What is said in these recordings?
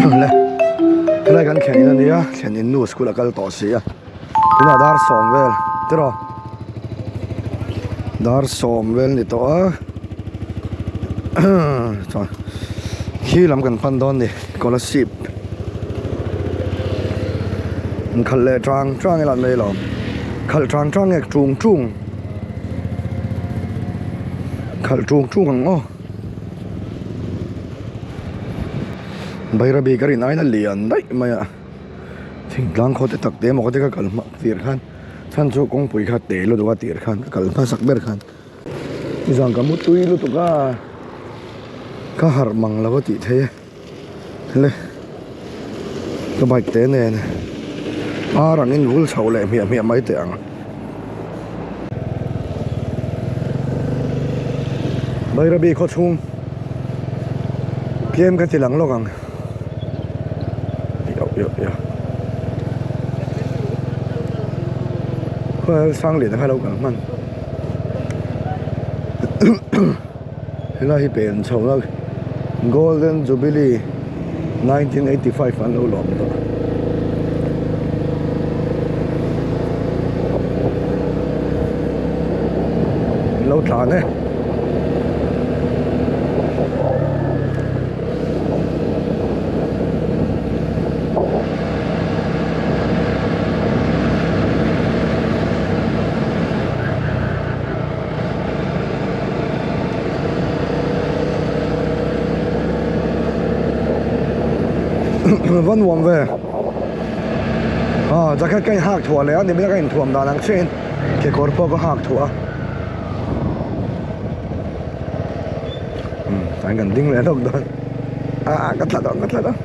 Le helai kan thlen in a nia thlen in nu school a kal tawh si a tunah dar sawm vel tiraw dar sawm vel ni tawh a chuan khi lam kan pan dawn ni scholarship inkhalh leh tang tang ila an mai lo khalh tang tang nge tung tung khalh tung tung ang aw. Bairabi ka rin aiin a lian daih mai a thingtlang khaw te tak te emaw ka ti ka kal hma tir khan chhan chu kawngpui kha te lutuk a tir khan ka kal hmasak ber khan nizan ka mu tui lutuk a ka harh mang lo a tih theih e le ka bike te nen ar angin vul chho leh hmiah hmiah mai teh ang. Bairabi khaw chhung tlem ka ti lang lawk ang khawiah sang lian kha lo kal hman helai hi pen chho na golden jubilee 1985 an lo lawm tawh. An lo tlan e. Va nuam ve ah jacket ka inhak thuah leh a nimina ka inthuam dan ang chiahin kekawr pawh ka hak thuah a umm tlai kan ding leh hlawk dawn ah ka tla dawn ka tla dawn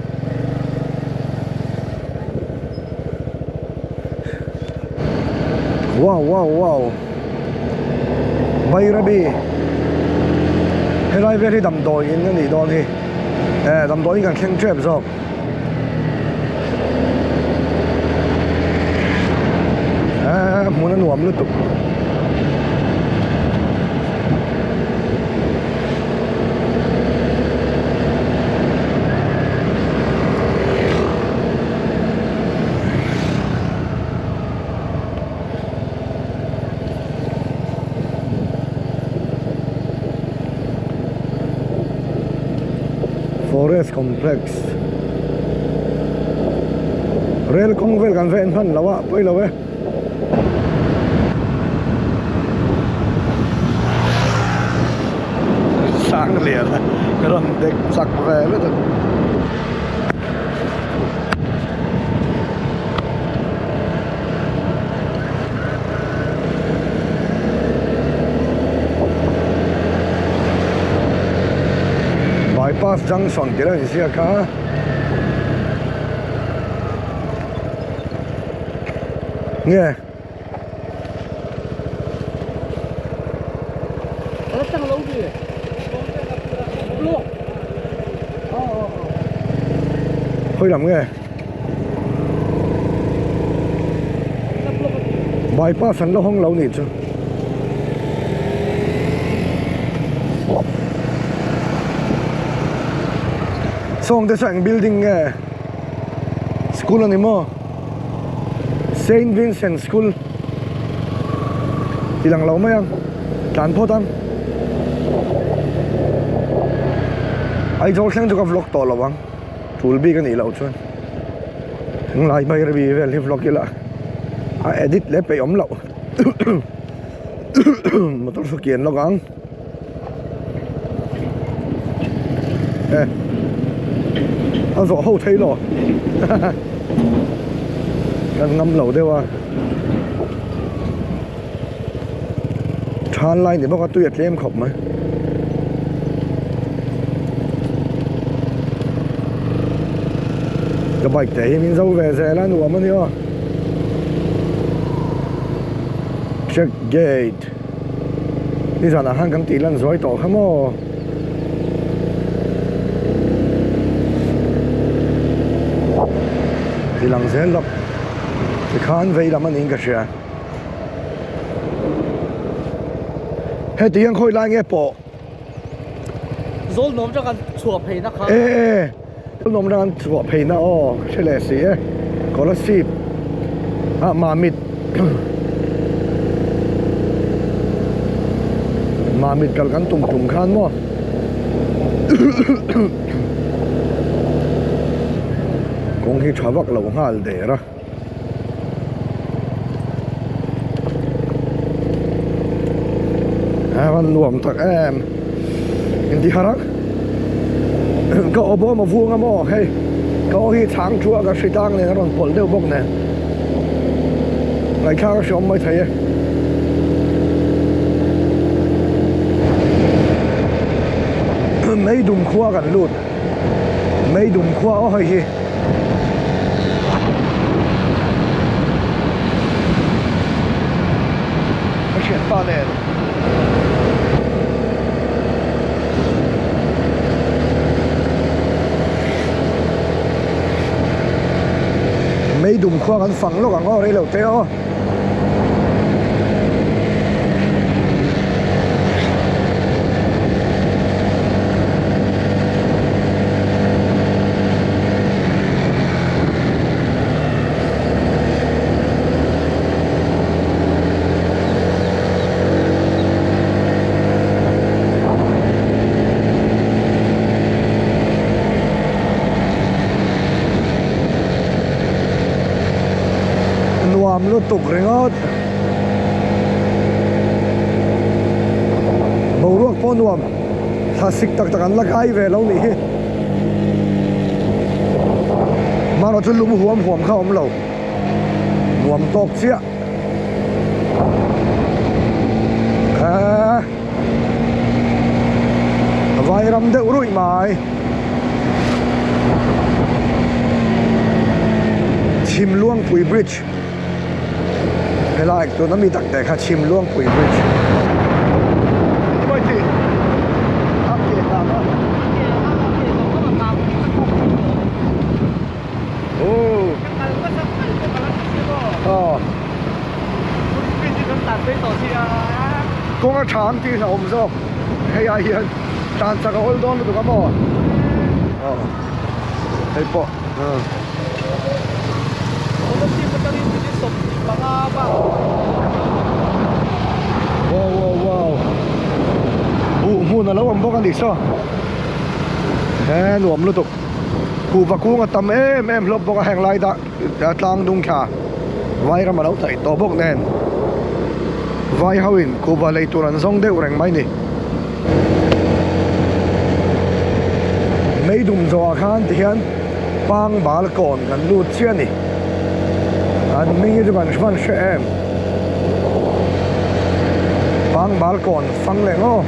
wow wow wow Bairabi helai vel hi damdawi in a nih dawn hi eh damdawi in kan thleng tep zawk eh hmun a nuam lutuk. Forest complex rel kawng vel kan va en hman lo a pawi lo e. Sang lian a rawn dek chak ve lutuk. Bypass junction tih lo inziak a. Nge. Khawi lam nge? Bypass an la hawng lo nih chu. Sawng te saw eng building nge? School a ni maw? Saint Vincent School ti lang lo mai ang tlan phawt ang Aizawl thleng chu ka vlog tawh lo ang tul bik a nih loh chuan tunlai Bairabi vel hi vlog ila a edit leh peih awm loh motor saw kian lawk ang. E a zawh ho thei lo kan ngam lo deuh a than lai ni bawk a tui a tlem khawp mai ka bike te hi min zo ve zel a nuam a ni aw check gate. Nizanah khan kan tih lan zuai tawh kha maw? Ti lang zel lawk tikhan vei lam a niin ka hria. Heti hian khawi lai nge pawh? Zawl nuam tang kan chhuah phei na kha. E e. Nuam ran chhuah pheina aw ka hre leh si e Kolasib ah Mamit Mamit kal kan tum tum khan maw kawng hi tha vak lo nghal der a. A van nuam tak em inti har ang ka aw bawm a vung a maw hei ka aw hi chhang thu a ka hri tlang nen a rawn pawlh deuh bawk nen ngaihthlak a hreawm mai thei e. Meidum khua kan lut Meidum khua aw hei hi. Ka thianpa nen. Meidum khua kan fang lawk ang aw rei lo te aw. Nuam lutuk ringawt. Boruak pawh nuam thlasik tak tak an la kai ve lo nih hi. Hmanraw chu lum huam huam kha awm lo. Nuam tawk chiah. Eee vai ram deuh ruih mai. Chhimluangpui bridge. Helai tuna mi tak te kha Chhimluangpui bridge. Kawng a tha ang tih hlauhawm zawk hei ai hian tan chak a awl dawn lutuk a maw hei pawh. Wow wow wow buh hmun a lo awm bawk a nih saw he nuam lutuk kuhva kung a tam em em hlawp bawk a heng lai dah tlang dung thla vai ram a lo taih tawh bawk nen vai ho in kuhva lei tur an zawng deuh reng mai ni meidum zawhah khan ti hian pang bal kawn kan lut chiah a ni an hming hi chu kan hman hre em pang bal kawn fang leh ngaw.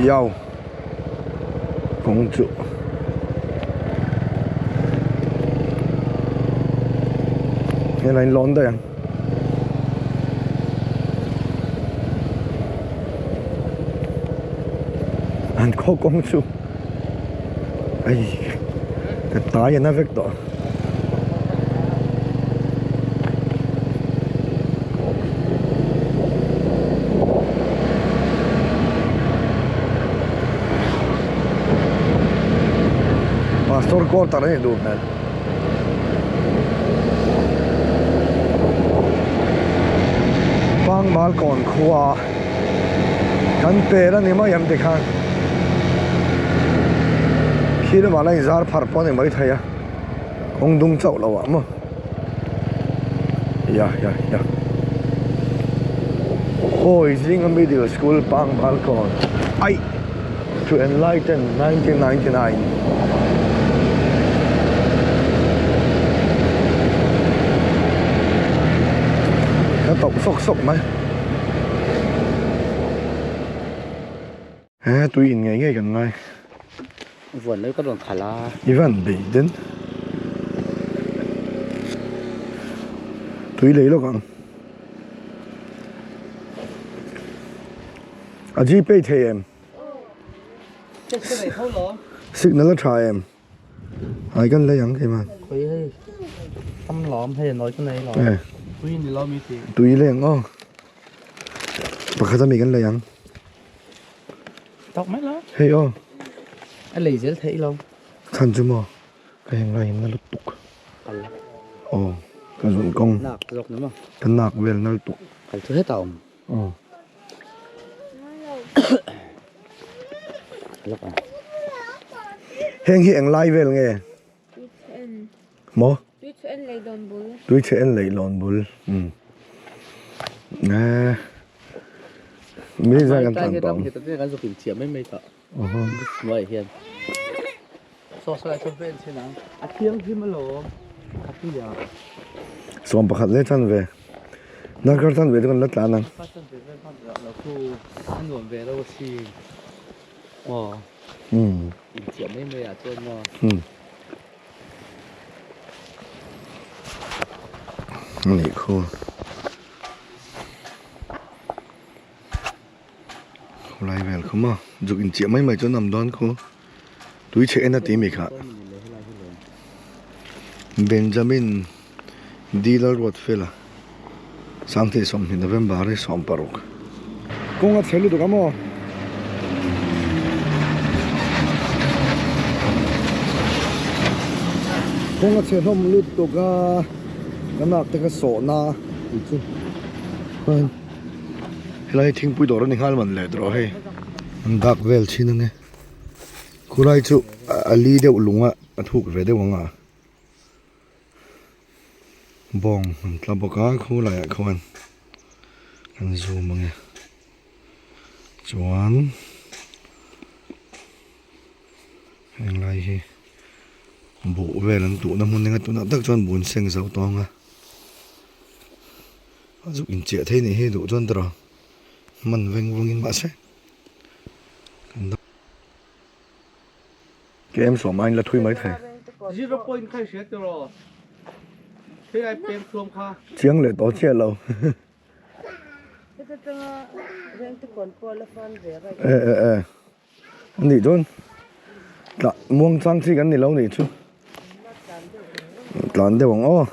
Yau kawng chu helai in lawn daih ang. An khaw kawng chu hei ka tai a na vek tawh. Pastor quarter a nih duh hmel. Pangmal kawn khua kan per a ni mai ang tikhan khi lamah la inzar pharh pawh a ni maithei a kawng dung chauh lo ah maw ya ya ya Hawi zinga middle school Pangmal kawn aih to enlighten 1999. Ka tauh sawk sawk mai. He tui in ngei ngei kan ngai. Vuan mai ka rawn khalh a. I van bei den. Tui lei lawk ang. A gpay thei em? Signal a tha em? Ai kan lei ang keimah. Tam lawm hei a nawi ka nei lo. Tui ni lo mi ti. Tui leng aw. Pakhat ami kan lei ang. Tawk mai lo. Hei aw. A lei zel theih lo. Chhan chu maw ka heng lai in na lutuk. Kal. Aw ka zun kawng. Nak zawk ni maw. Ka nak vel na lutuk. Kal chu hetah awm. Aw. Lawk ang. Heng hi eng lai vel nge? Maw? Tui chhe en leihlawn bul. Tui chhe en leihlawn bul. Umm. Eh. Mi zai kan tlan tawh. Kan zuk in chiah mai mai tawh. Hnuaiah hian. Saw saw lai saw vel chin ang. A thianghlim alawm. A tui a. 11 leh chan ve. Darkar chan ve chu kan la tlan ang. Darkar chan ve vel hman lo khu a nuam ve lo asin. Maw. Umm. Inchiah mai mai ah chuan maw. Umm. Ani khu. Khulai vel khu maw. Zuk inchiah mai mai chuan awm dawn khu. Tui chhe en a ti mi kha. Benjamin D Lalruatfela Sangthei 20 November hi 16. Kawng a chhe lutuk a maw? Kawng a chhe hlawm lutuk a, ka nak te ka sawhna tih chu chuan helai hi thingpui dawr a ni nghal man leh tawh hei. An dak vel thin a ni. Khulai chu a li deuh lung a a thuk ve deuh ang a. Bawng an tla bawk a khulaiah khuan an zoom ang e chuan heng lai hi buh vel an tuhna hmun eng a tunah tak chuan buh an seng zo tawng a a zuk inchiah thei nih hi duh chuan tawrh hman veng vawngin mahse Kem sawm aiin la thui mai thei. Zero point kha i hria tiraw? Helai peng thuam kha. Chiang leh tawh chiah lo. E e e. Ani chuan tlah muang chang chi kan ni lo nih chu. Tlan deuh ang aw.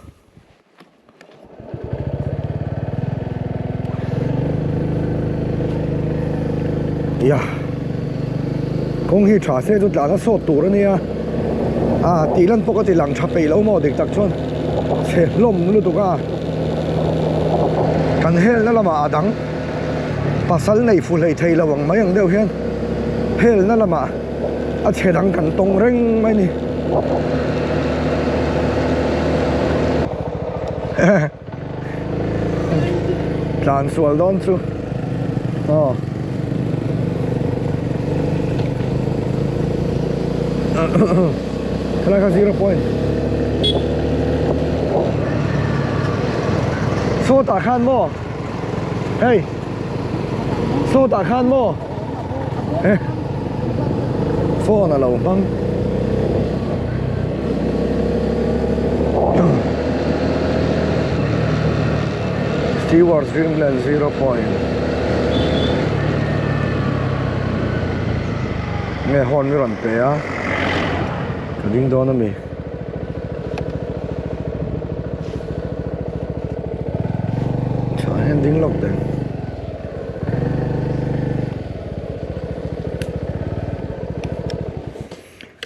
Ia kawng hi tha se chu tlan a sawt tur a nia a tih lan pawh ka ti lang tha peih lo maw dik tak chuan chhe hlawm lutuk a kan helna lamah a dang pasal nei fu hlei thei lo ang mai ang deuh hian helna lamah a chhe dang kan tawng reng mai a ni. Tlan sual dawn chu aw helai kha zero point sawtah khan maw hei sawtah khan maw Phone a lo hmang. Stewart's Dreamland Zero Point. Nge horn mi rawn pe a. Ka ding dawn a mi. Tah hian ding lawk teh.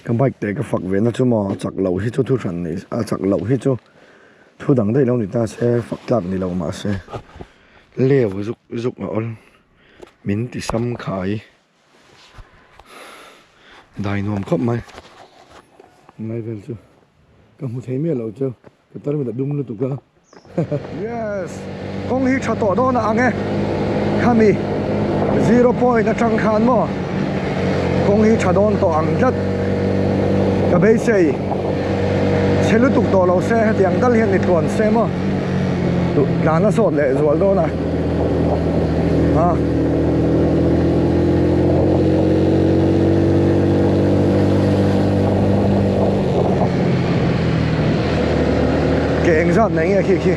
Ka bike te ka fak ve na chu maw chak loh hi chu thu hran ni a chak loh hi chu thu dang daih lo ni ta se fak tlak ni lo mahse leu zuk zuk a awl min ti sam khai dai nuam khawp mai ngai vel chu ka hmu thei miah lo chu. Ka tarmit a dum lutuk a. Yes! Kawng hi tha tawh dawn a ang e. Khami zero point atang khan maw kawng hi tha dawn tawh ang tlat. Ka beisei chhe lutuk tawh lo se hetiang dal hian ni tluan se maw tlan a sawt leh zual dawn a. Ha. Ke eng zat nei nge khi khi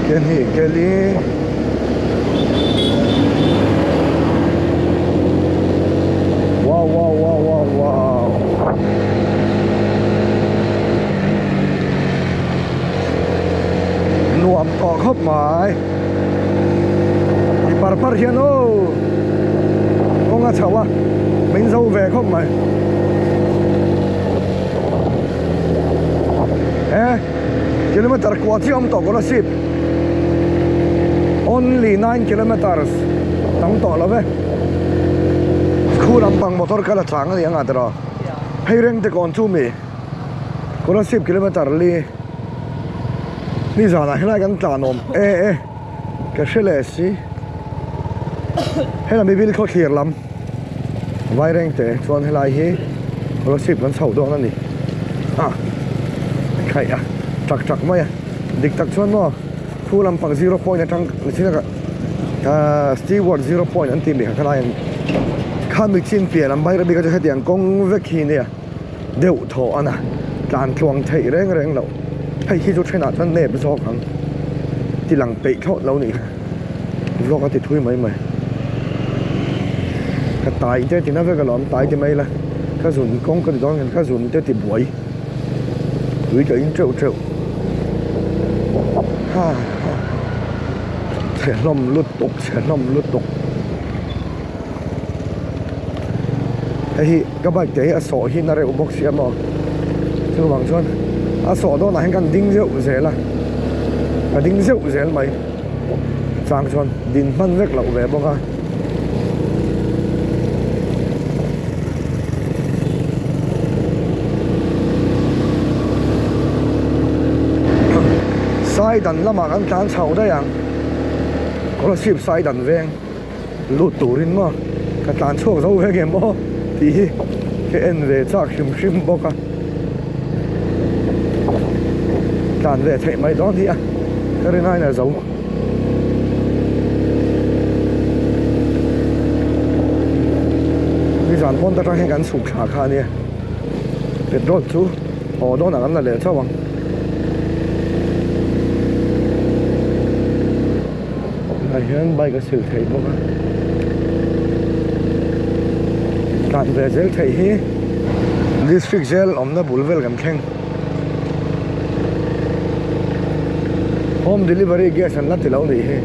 Ke hnih ke li Wow wow wow wow wow. tawh khawp mai ti par par hian aw kawng a chho a min zo ve khawp mai he kilometer kua chiah awm tawh Kolasib only 9 kilometers tam tawh lo ve khu lampang motor kal a chang a ni ang a tiraw hei reng te kawn chu mi. Kolasib kilometer li nizanah helai kan tlan awm e e ka hre leh si helami bil khaw thlir lam vaireng te chuan helai hi Kolasib kan chhoh dawn a ni a khaih a chak chak mai a dik tak chuan maw khu lampang zero point atang ahh steward zero point an tih mi kha khalai an khami chin piah lam vaireng bik a chu hetiang kawng vek hi nia. deuh thaw a na tlan tluang theih reng reng loh hei hi chu thenah chuan nep zawk ang ti lang peih thlawt lo nih kha vlog a ti thui mai mai ka tai te ti na vek alawm tai ti mai ila ka zun kawng ka ti dawn hian ka zun te ti buai tui ka in teuh teuh ha ha chhe hlawm lutuk chhe hlawm lutuk. Hei hi ka bike te hi a sawh hi na reuh bawk sia maw chuvang chuan a sawh dawnah hian kan ding zeuh zel a ka ding zeuh zel mai chang chuan din hman vek loh ve bawk a. Saidan lamah kan tlan chho daih ang Kolasib Saidan veng. Lut turin maw ka tlan chhuak zo ve nge maw tih hi ka en ve chak hrim hrim bawk a tlan ve theih mai dawn hi a ka rin aina zo nizan pawn ta tang hian kan chhuk thla kha ania petrol chu haw dawnah kan la leh chauh ang. Tunah hian bike a sil theih bawk a tlan ve zel theih hi district jail awmna bul vel kan thleng home delivery gas an la ti lo nih hi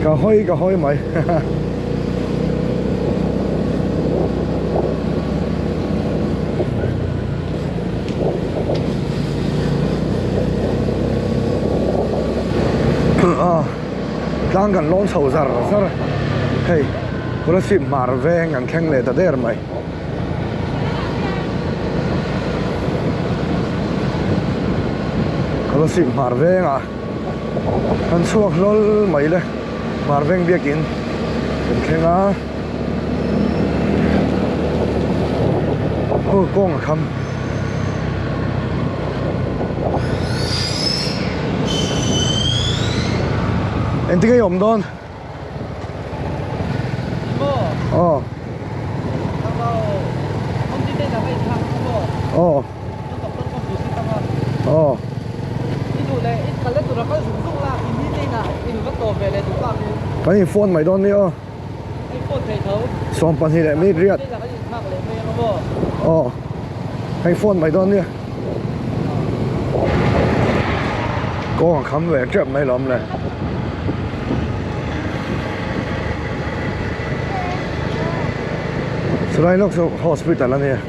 ka hawi ka hawi mai haha. Tlang kan lawn chho zar zar a hei Kolasib hmar veng an thleng leh ta der mai Kolasib hmar vengah kan chhuak hlawl mai le hmar veng biakin kan thleng a. Aw kawng a kham. Engtin nge i awm dawn? Aw. Aw. Aw. Kan in phone mai dawn nia aw. 22 leh minute riat aw hei phone mai dawn nia kawng a kham ve tep mai lawm le chulai lawk chu hospital a nia.